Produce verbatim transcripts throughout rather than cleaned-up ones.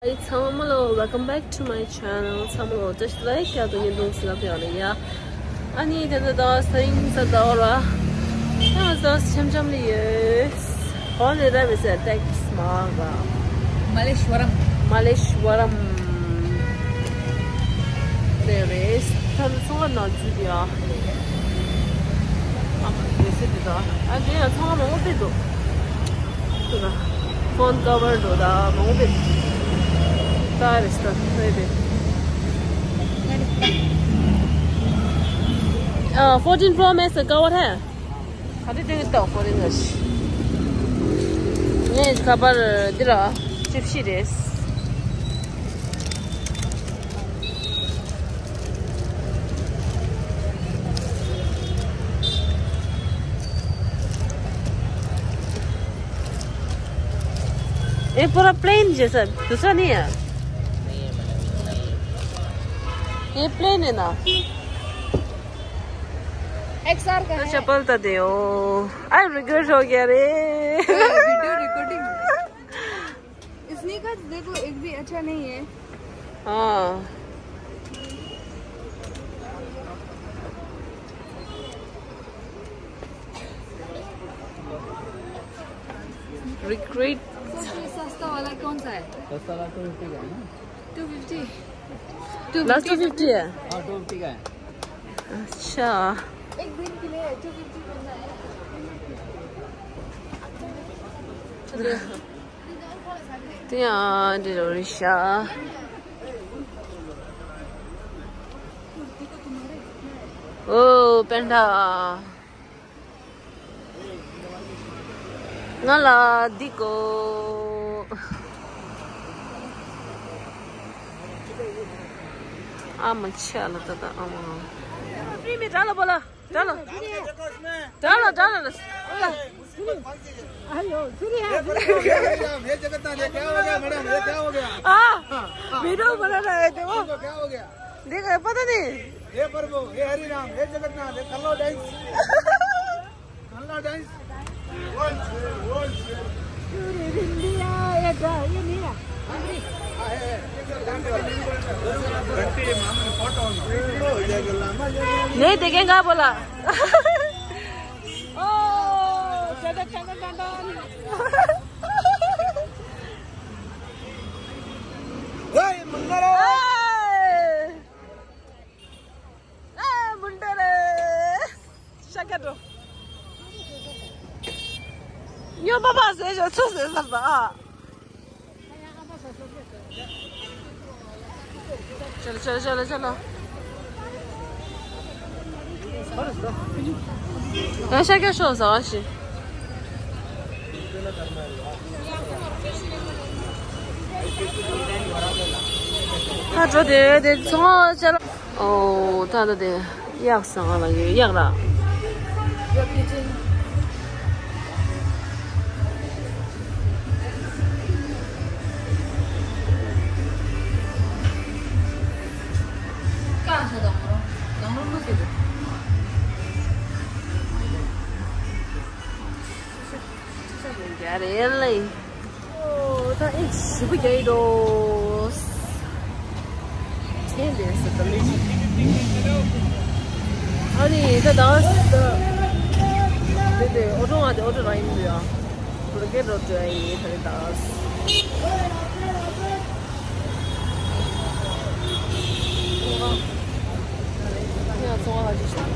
Hi ཚང་མ་ལོ། Welcome back to my channel. ཚང་མ་ལོ་བཀྲ་ཤིས་བདེ་ལེགས། ཡག་ཏུ་ཉིན་དུང་སི་ལ་ཕེབས་ལེ་ཡ། ཨ་ནི་ད་ད་ད་ས་ཡིན་ས་ད་འོ་ར། ཡང་ས་ཆམ་ཆམ་ལི་ཡོད། ཧོ་ནི་ར་བི་སེ་ཏེག་སི་མ་ག་མ་ལེ་ཤི་ཝ་རམ། མ་ལེ་ཤི་ཝ་རམ། རེ་རེ། ད་ཚོང་ཁང་ནང་ཚུད་ཡ། ཨ་མ་རེ་སེ་དེ་ད། ཨ་དེ་ཡང་ཚོང་ཁང་མང་པོ་དེ་འདུག་ཕོན་ཀ་བར་འགྲོ་ད་མང་པོ་ད་རེས་ད་ཧེ་དེ། ཨ་ཕོར་ཊིན་པྲོ་མེག་སི་ཀ་བར་ཧེ། ག་དེ་དེ་ད་ཕོར་ཊིན་ལ་ཤི། ངས་ཁ་པར་འདི་ལ་བཅུ་བཞི་རེད། ये पूरा प्लेन जैसा दूसरा नहीं है। ये प्लेन है ना। एक्सआर का है। चप्पल तो दे ओ। आई रिग्रेट हो गया रे। Video recording. स्नीकर्स देखो, एक भी अच्छा नहीं है। हाँ। रिग्रेट। सबसे सस्ता वाला कौन सा है? सस्ता वाला टू फिफ्टी का है ना। Two fifty. Last two fifty है। हाँ, टू फिफ्टी का है। अच्छा। एक दिन के लिए टू फिफ्टी करना है। चलिए। དེ་ཡང་འདི་རུ་རེད་ཤག་ཨོ་པེན་ཌ། ང་ལ་འདི་དགོས། ཨ་མ་ཆ་ལ་ད་ད་ཨ་མ། ཕི་མི་ད་ལ་བོ་ལ། चलो। चलो, चलो। अयो, सुनिए। ये जगत ना, ये क्या हो गया मैडम, ये क्या हो गया? हाँ, वीडियो बना रहा है, देखो। क्या हो गया? देखो, पता नहीं। हे प्रभु, हे हरि राम, हे जगत ना, हे कल्लो डांस। कल्लो डांस। नहीं देखेगा बोला। ओ, चलो, चलो, चलो। ओए, मंगल। ए, मुंडे रे। शक्कर दो। यो बाबा से जो छो से सब आ। चलो, चलो, चलो, चलो। हाँ, शक्कर शो सा वाशी। ཁ་འགྲོ་དེ་དེ་ཚོང་ཅར། ཨོ་ད་ད་དེ་གཡག་ཟ་ང་ལ་ཡོད་གཡག་ར། རྒྱ་རེད་ལེ། ཨོ་ད་ཨེ་ཞིབ་པོ་རྒྱག་ཡི་འདུག་ཆེན་དེ་སུ་ད་ལེ། ཨ་ནི་ད་ད་ད་དེ་དེ་ཨོ་ཊོ་ང་དེ་ཨོ་ཊོ་རང་ཡིན་འདུག་ཡ། བུ་ར་ཀེ་རོ་ཏྲ་ཡི་ད་རེ་ད། ཡ་ཚོང་བ་ཧ་ཅི་ཤོག་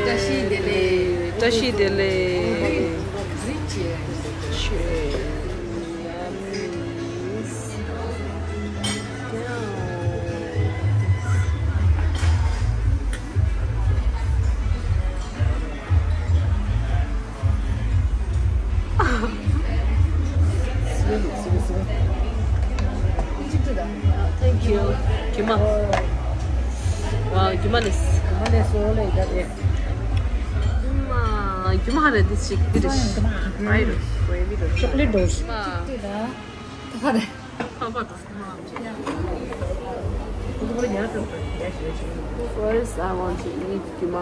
བཀྲ་ཤིས་བདེ་ལེགས། བཀྲ་ཤིས་བདེ་ལེགས། ཆེ། Thank you. རྒྱུ་མ། ཝའོ། རྒྱུ་མ་ལེས། རྒྱུ་མ་ལེས་སོ་ལེ་ད་དེ། རྒྱུ་མ། རྒྱུ་མ་རེད་འདི་ཞིག་འདི་རེད། ཨ་རོ་ཝེ་བི་རོ། ཅོག་ལེ་ཊི་རྡོ་རྗེ། རྒྱུ་མ། ད་ག་རེད། ཁ་པར་དང་རྒྱུ་མ། First, I want to eat རྒྱུ་མ།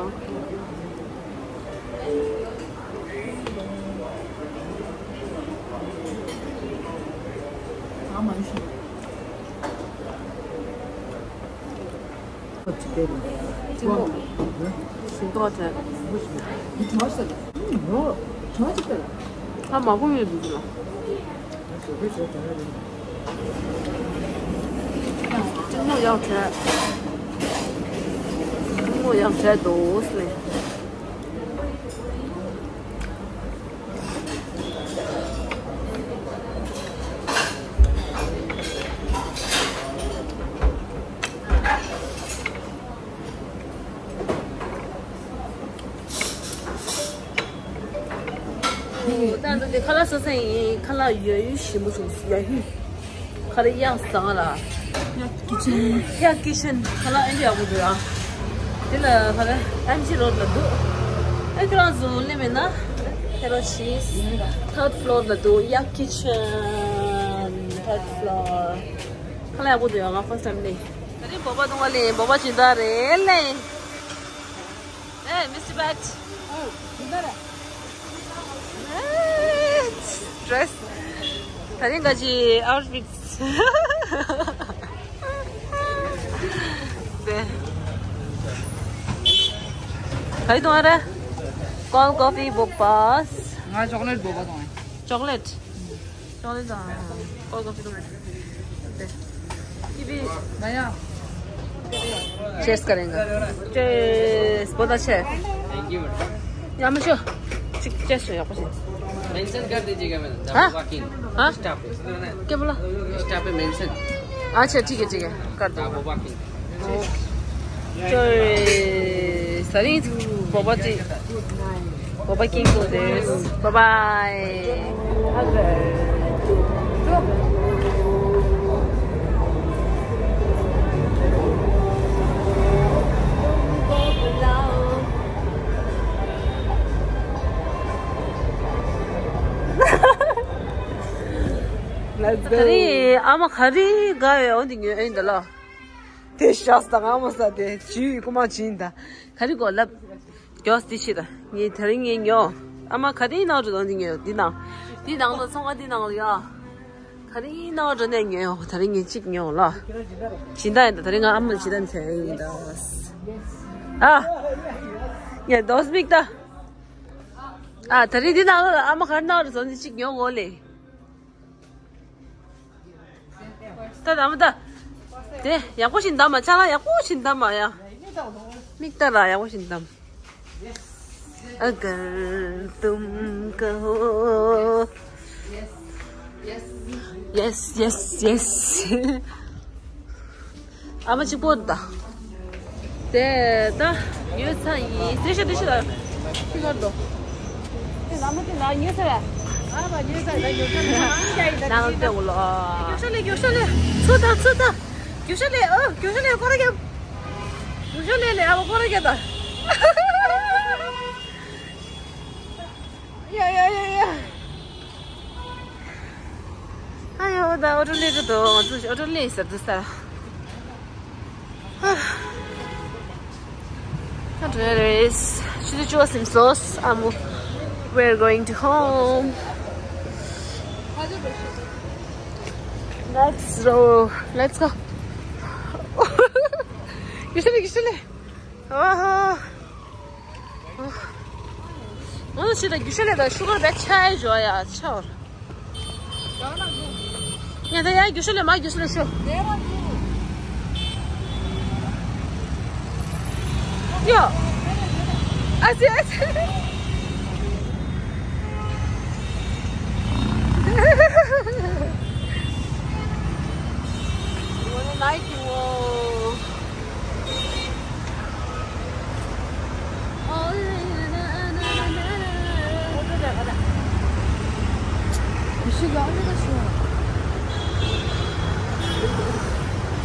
ལྟོགས་དྲན། ཨ་མ་ཁུ་ཡོད་འདུག་ལ། གཅིག་མོ་ཡག་བྲལ། གཅིག་མོ་ཡག་བྲལ་འདུག་ཟེར། ད་འདི་ཁ་ལག་ཟ་ས་ཡིན། ཁ་ལག་ཡོད་ཡུལ་ཞིམ་པོ་བྱུང་ཡ་ཧུ། ཁ་ལག་ཡག་ཟ་ང་ལ། ཡག་ཀི་ཆན། ཡག་ཀི་ཆན། ཁ་ལག་ཨེ་འདྲ་ཡག་པོ་འདུག་ཨ། དེ་ལ་ཁ་ལག་ཨེམ་ཇི་རོ་ཌི་ལ་འདུག་ཨེ་ཁྱོད་རང་ཚོ་སླེབས་མེད་ན་ཧེ་རོ་ཆིས་ཐར་ཌི་ཕློར་ལ་འདུག་ཡག་ཀི་ཆན་ཐར་ཌི་ཕློར། ཁ་ལག་ཡག་པོ་འདུག་ཡ། ང་ཕར་སི་ཊི་ཊའིམ་སླེབས། ད་རིང་བོད་པ་སྟོང་པ་ལེན། བོད་པ་སྦྱིན་བདག་རེད་ལེ། Hey, Mister Bat. Oh, you better. ཌི་རེ་སི། ད་རིང་ག་ཅི་ཨའུ་ཊི་ཕིཊ། དེ། ག་རེ་གཏོང་ཨ་རེ། ཀོལ་ཀོ་ཕི་བོད་པ། ང་ཅོག་ལེཊ་བོད་པ་གཏོང་ཨེ། ཅོག་ལེཊ། ཅོག་ལེཊ་དང་ཀོལ་ཀོ་ཕི་གཏོང་ཨེ། དེ། ཡི་བི། ང་ཡང་། चेस करेंगे। चेस बहुत अच्छा है। Thank you madam. यहाँ में छो। चेस हो, यहाँ पर छो। मेंशन कर दीजिएगा मैडम। हाँ? वॉकिंग। हाँ? इंस्टा पे। क्या बोला? इंस्टा पे मेंशन। अच्छा, ठीक है, ठीक है, कर दो। वॉकिंग। चेस। सरी, बहुत ही Bye bye, King Goddess. Bye bye. Let's go. ག་རེ་ཨ་མ་ག་རེ་དགའ་བའི་འོ་འདི་ཉོས་ཨེ་འདི་ལ། དེ་ཤ་སྟག་ཨ་མ་ས་དེ་ཇུས་ཀུ་མ་ཇིན་ད་ག་རེ་གོ་ལབ། རྒྱོགས་ཏི་ཤི་ད། ངས་དེ་རིང་ངས་ཉོ། ཨ་མ་ག་རེ་ནང་འགྲོ་དང་འདི་ཉོ་འདི་ནང་། འདི་ནང་ལ་ཚོང་ཁང་འདི་ནང་ལ་ཡ། ག་རེ་ནང་འགྲོ་ནས་ཉོ་ཡོང་། དེ་རིང་ངས་གཅིག་ཉོ་ལ། ཇི་ལྟར་ཡིན་ད། དེ་རིང་ང་ཨ་མ་ཇི་ལྟར་ཟེར་ཡིན་ད། ཨ། ངས་རྡོ་སྨིག་ད། ཨ་དེ་རིང་འདི་ནང་ལ་ཨ་མ་ག་རེ་ནང་འགྲོ་དང་འདི་གཅིག་ཉོ་དགོས་ལེ། ད་ད་མ་ད། དེ་ཡག་པོ་ཞིག་འདམ་མ། ཆ་ལག་ཡག་པོ་ཞིག་འདམ་མ་ཡ། མིག་ལྟ་ར་ཡག་པོ་ཞིག་འདམ། अगर तुम कहो। Yes, yes, yes. ཨ་མ་གཅིག་པོ་ད། དེ་ད་ཉོས་ཚར་ཡིན། དེ་ཤ་དེ་ཤ་ལ་ཤི་གར་དོ། དེ་ལ་མ་དེ་ལ་ཉོས་ཚར་བས། ཨ་མ་ཉོས་ཚར་ད་ཉོས་ཚར་ནང་ཡ་ཡིན་ད། ནང་ལ་བལྟས་འོ་ལ། རྒྱུག་ཤ་ལེ་རྒྱུག་ཤ་ལེ། ཚུར་ད་ཚུར་ད། རྒྱུག་ཤ་ལེ་ཨོ་རྒྱུག་ཤ་ལེ་སྐོར་ར་རྒྱབ། རྒྱུག་ཤ་ལེ་ལེ་ཨ་མ་སྐོར་ར་རྒྱབ་ད། ཡ་ཡ་ཡ་ཡ། ཨ་ཡོ་ད་ཨོ་ཊོ་ལེ་འགྲོ་དོ། ང་ཚོ་ཨོ་ཊོ་ལེ་ཟེར་དུ་ས། Not worries. Should you choose him sauce? Um, we're going to home. Let's go. Let's go. Usually, usually. Oh. ང་ཚོ་ཕྱི་ལ་རྒྱུག་ཤར་ལས་དང་ཤུ་གར་བེད་ཆ་ཡ་འཇོག་ཡ་ཆོར། ངས་ད་ཡ་རྒྱུག་ཤར་ལས་མ་རྒྱུག་ཤར་ལས་ཤོ། ཡོ། ཨ་ཙི་ཨ་ཙི། ང་ནི་ནའི་ཀི་ཝོ།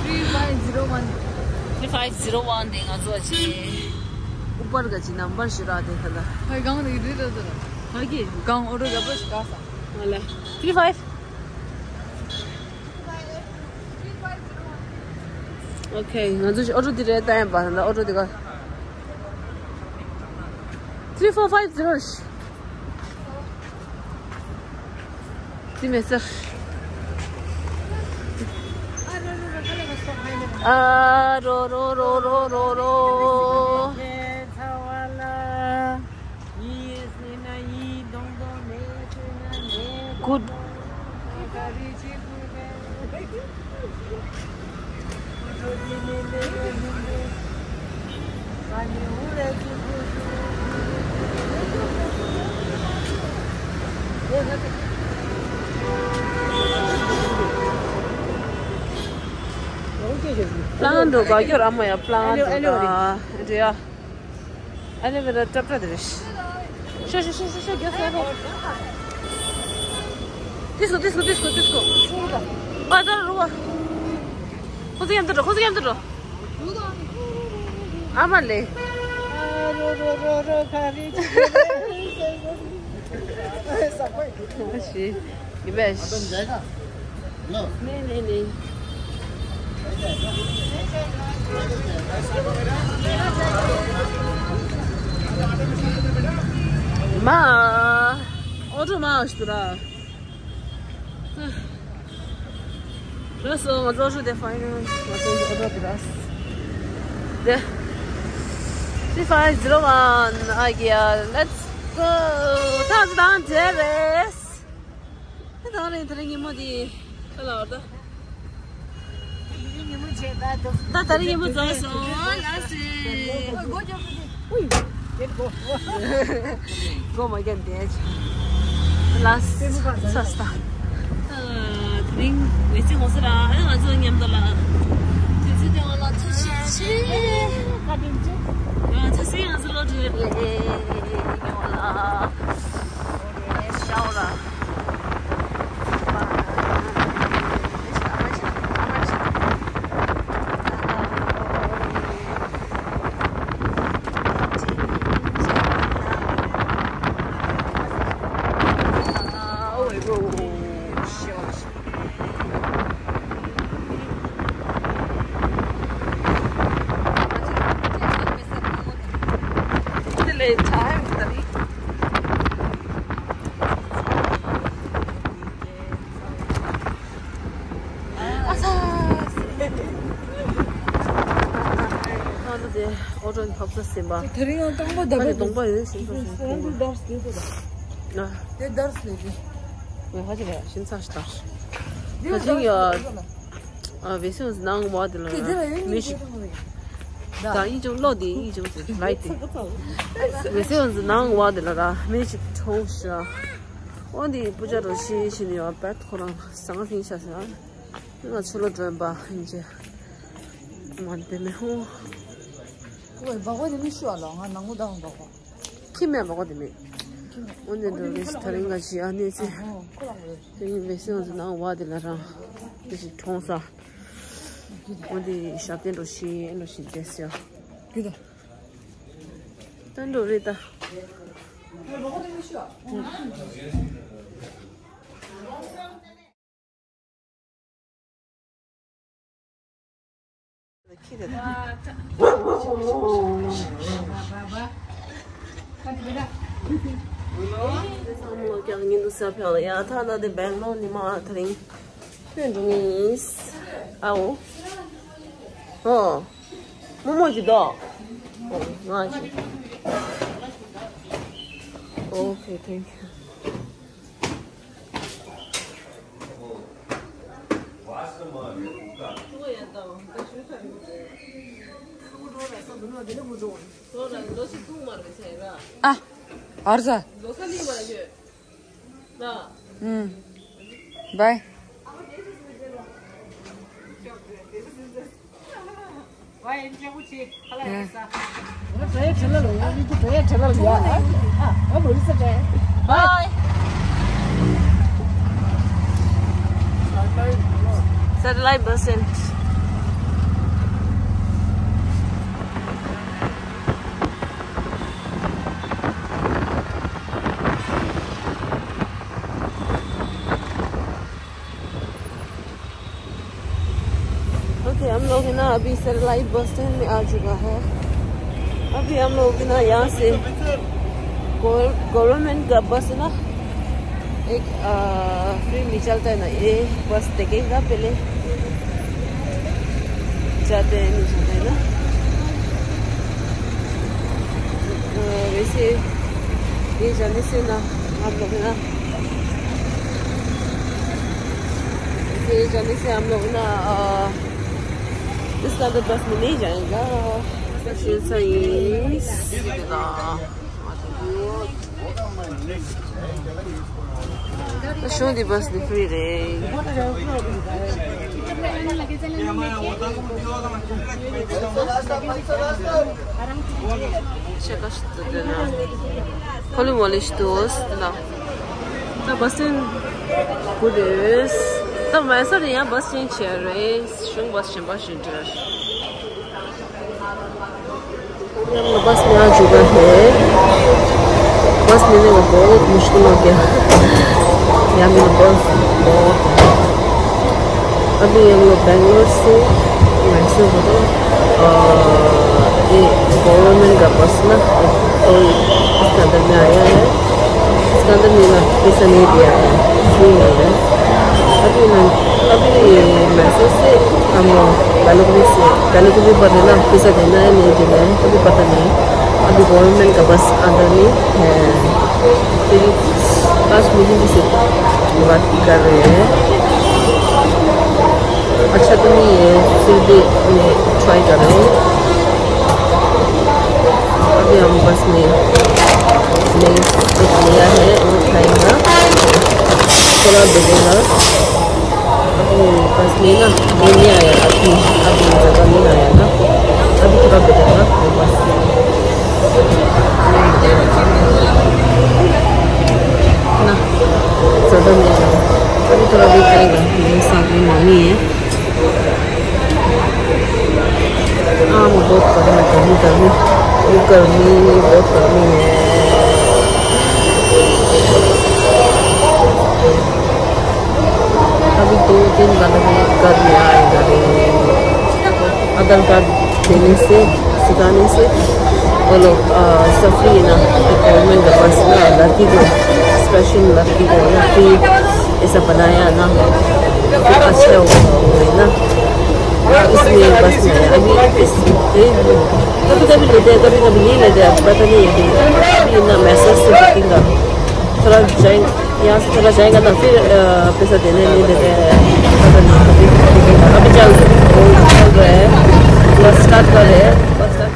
Three five zero one. Three five zero one དེ་ང་ཚོ་ཆེ། ཨུ་པར་ག་ཅི་ནམ་བར་ཞུ་ར་དེ་ཁ་ད། ཧའི་གང་རེད་རེད་རེད་རེད། ཧ་གི། གང་ཨོ་ཊོ་རྒྱབ་པ་ཞིག་ག་ས། ང་ལ། Three five. Okay, ང་ཚོ་ཨོ་ཊོ་འདི་རེད་ལྟ་ཡིན་པ། ད་ཨོ་ཊོ་འདི་ག། three four five zero. དེ་མེད་ཟེར། ཨ་རོ་རོ་རོ་རོ་རོ་རོ། Good. པླང་འགྲོ་ག་ཁྱོད་ར་མ་ཡ་པླང་འགྲོ་ག་འདྲ་ཡ། ཨ་ལེ་བེ་ར་ཏྲབ་ཏྲ་དེ་རེད། ཤོ་ཤོ་ཤོ་ཤོ་ཤོ་རྒྱོ་སེ་ཧོ། ཏིས་ཀོ་ཏིས་ཀོ་ཏིས་ཀོ་ཏིས་ཀོ། ཨ་ད་རུ་བ། ཁོ་ཚོ་མཉམ་དུ་འགྲོ། ཁོ་ཚོ་མཉམ་དུ་འགྲོ། ཨ་མ་ལེ། རོ་རོ་རོ་རོ་ག་རེ། ཨ་ཤི། ཡི་བེ་ཤི། ནེ་ནེ་ནེ། མ། ཨོ་ཏོ་མ་ཨོ་ཤི་ཏུ་ར། ར་སོ་ང་ཚོ་ཤུ་དེ་ཕའི་ནལ་ང་ཚོ་ཨོ་ཏོ་དེ་ར། དེ། three five zero one Agia, let's go. ད་ད་དེ་རེད། ད་རིང་ད་རིང་ཉིན་མོ་འདི་ཁ་ལ་བར་ད། ཉིན་མོ་བྱས་པ་འདུག་ད་ད་རིང་ཉིན་མོ་རྫོགས་སོང་། ལགས་སེ། ཨོ་སྒོ་རྒྱབ་ཀྱི་འདུག་ཨུ། སྒོ་མ་རྒྱབ་བསྡད་ཅིག་ལགས་སེ། ཚ་སྟ། ད་རིང་འོད་ཟེར་འོང་ས་ར། ཨ་ང་ཚོ་མཉམ་དུ་ལ། དུས་ཚོད་དེ་བ་ལ་ཐུགས་རྗེ་ཆེ། བཀའ་དྲིན་ཆེ། ང་ཚོ་སེ་ང་ཚོ་ལོ་དྲུག་རེད། ཡོང་ལ། ཨོ་ཏོ་དེ་ཨོ་ཏོ་ནི་ཕབ་ས་ཟིན་པ། དེ་རིང་ཡང་རྐང་པ་ཨ་ནི་གདོང་པ་ཡོད་ཟིན་པ་ཟིན་པ། ཨ། དེ་དར་སི་ལེ་དེ། ཨ། ཧ་ཅི་རེད། ཤིན་ཚ་ཤི་དར། ད་ཅིང་ཡ། ཨ། བེ་སི་ཡོང་ཟི་ནང་བ་དེ་ལ་མི་ཞིག་ད་ཡིན་ཅུང་ལོ་དེ་ཡིན་ཅུང་ཟི་ལའི་དེ། བེ་སི་ཡོང་ཟི་ནང་བ་དེ་ལ་ར་མི་ཞིག་ཁྲོ་ཤ། འོ་འདི་པུ་ཅ་རོ་ཤི་ཤི་ནི་ཡོད་པད་ཁོ་རང་ཟང་ཟིང་ཤ་ཤ། ང་ཆུ་ལོ་སྒྲོན་པ་ཡིན་ཅེ། མ་དེ་མེ་ཧོ། ཁོ་བའི་བག་བ་དེ་མི་ཤུ་ཨ་ལོ། ང་ནང་མོ་དང་བག་བ། ཁྱི་མེད་བག་བ་དེ་མེད། ཁྱི་མེད། འོ་ནས་འགྲོ་རེས་ད་རིང་ང་ཞི་ཨ་ནེ་ཚེ། ཨ་ཧོ། ཁོ་རང་རེད། དེ་ཡིན་བེ་སེ་ང་ཚོ་ནང་བ་དེ་ལ་རང་། དེ་ཞིག་གྲོངས་ས། འོ་དེ་ཞབས་བརྟན་འགྲོ་ཤི་ཨེ་འགྲོ་ཤི་བསྡད་སེ། གི་ད། ད་འགྲོ་རེད་ད། ཁྱི་དེ་ད། ཀྱང་ཉིན་དུ་ས་ཕེ་ལ་ཡ་ཐ་ན་དེ་སྦེང་ལོར་ཉི་མ་དེ་རིང་ཐོན་འགྲོ་ངེས། ཨའོ། ཨོ། མོ་མོ་ཅི་དོ། ཨོ། ང་ཅི། Okay, thank you. ཨ། ཨར་ཟ། ཨུམ། བའི། Bye. Satellite bus and okay, हम लोग है ना अभी satellite bus stand में आ चुका है। अभी हम लोग है ना यहाँ से गवर-, गवर्नमेंट का बस है ना, एक, अ, फ्री में चलता है ना, ये बस देखेगा पहले, जाते हैं, नहीं जाते हैं ना। अ, वैसे ये जाने से ना हम लोग ना, ये जाने से हम लोग ना, अ, इसका तो बस में नहीं जाएगा। ཤོང་འདི་བས་འདི་ཕི་རི་རེད། ཤ་ཀ་ཤི་ཏུ་དེ་ན་ཁོ་ལི་མོ་ལི་ཤི་ཏུ་ཨོ་སི་ན། ད་བས་སྟེང་བུ་རེད། ད་མ་ས་རེད་ཡང་བས་སྟེང་ཆེ་རེད། ཤོང་བས་གཞན་པ་ཞིག་འདྲ། हम लोग बस में आ चुका है। बस मिलने का बहुत मुश्किल हो गया। यहाँ मेरा बस बहुत है। अभी हम लोग बेंगलोर से मैसूर होते, अ, ये गवर्नमेंट का बस ना, तो इसके अंदर में आया है। इसके अंदर में ना पैसा नहीं दिया है, फ्री में है। अभी मैं, अभी मैसूर से हम लोग बालुकुली से, बालुकुली पर है ना, पैसा देना है, नहीं देना है, अभी पता नहीं। अभी गवर्नमेंट का बस अंदर में है। फिर पाँच मिनट से बात कर रहे हैं। अच्छा तो नहीं है, फिर भी मैं ट्राई कर रही हूँ। अभी हम बस में नहीं कुछ लिया है, वो खाएगा, थोड़ा बिलेगा। अभी बस में ना, ये नहीं आया, अभी, अभी ज़्यादा नहीं आया ना, अभी थोड़ा बिलेगा वो बस। ना, ज़्यादा नहीं आया, अभी थोड़ा वेट करेगा। मेरे साथ में मम्मी है। हाँ, वो बहुत गर्मी, गर्मी, गर्मी, वो गर्मी, बहुत गर्मी है। अभी दो तीन घंटे में गर्मी आएगा रे। आधार कार्ड देने से, सिखाने से वो लोग, अ, सब फ्री है ना, गवर्नमेंट का पास ना, लड़की को, स्पेशल लड़की को ना, फ्री ऐसा बनाया ना, अच्छा हुआ है ना। इसलिए बस में अभी इस, कभी कभी लेते हैं, कभी कभी नहीं लेते हैं, अब पता नहीं है। अभी ना मैसेज से बुकिंग का थोड़ा जाएंगे, यहाँ से थोड़ा जाएगा ना, फिर, अ, पैसा देने नहीं देते हैं, पता नहीं। अभी, अभी चल, चल रहे हैं, बस स्टार्ट कर रहे हैं, बस स्टार्ट।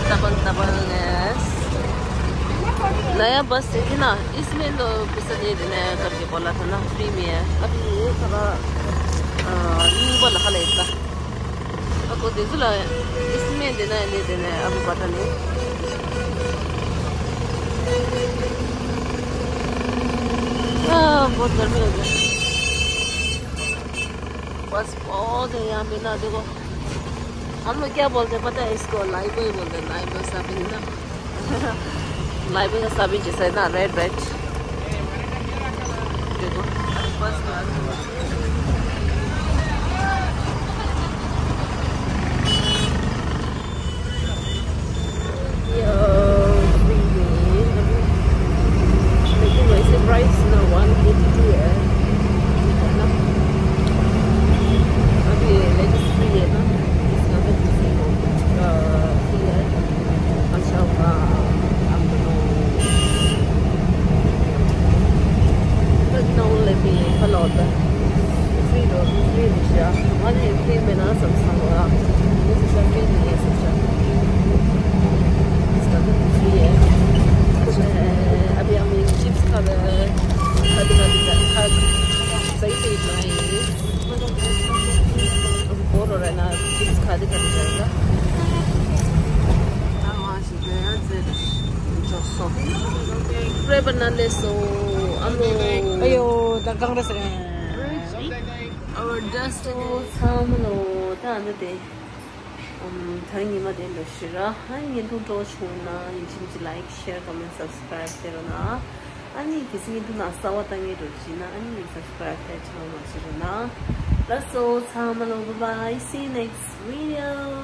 डबल, डबल है। नया बस है ना, इसमें तो पैसा नहीं देना है करके बोला था ना, फ्री में है। अभी ये थोड़ा, अ, न्यू वाला खा लेता। आपको दे दूला, इसमें देना है, नहीं देना है, अभी पता नहीं। आ, बहुत गर्मी हो गया। बस बहुत है यहाँ पे ना, देखो। हम लोग क्या बोलते हैं पता है इसको? लाइबो ही बोलते हैं, लाइबो साबिन ना। लाइबो का साबिन जैसा है ना, रेड रेड। देखो, बस। या, फ्री है। लेकिन वैसे प्राइस ना वन एटी टू है, है ना? अभी लेडीज फ्री है ना, इसका तो फ्री हो, अ, फ्री है। अच्छा हुआ, हम दोनों But now let me follow the free road, free Russia. One free में ना सब संग हुआ। ये सोचा फ्री नहीं है, सोचा। इसका तो फ्री है। अच्छा है, अभी हम एक चिप्स खा रहे हैं। खाते, खाते, खा, सही से इतना ही। बोर हो रहा है ना, चिप्स खाते, खाते जाएगा। Rubber ना ले सो, हम लोग। अयो, द कांग्रेस रहे हैं। और डस्ट। ཚང་མ་ལོ་ད་འདི་དེ། ཨམ། ད་ཉི་མ་དེ་འདྲ་ཞིག་ར། ཨ་ནི་ཉིན་ཐུང་སྤྲོ་བྱུང་ན་ཡིན་གཅིག་མིན་གཅིག་ལའིཀ་ཤེར་ཀོ་མེན་སབ་སི་ཀྲའིབ་དེ་རོ་ན། ཨ་ནི་གལ་སྲིད་ཉིན་ཐུང་ན་གསར་པ་ལྟ་མཁན་འདྲ་ཞིག་ན་ཨ་ནི་སབ་སི་ཀྲའིབ་དེ་ཆ་མ་བྱེད་རོ་ན། ལགས་སོ་ཚང་མ་ལོ། Bye bye, see you next video.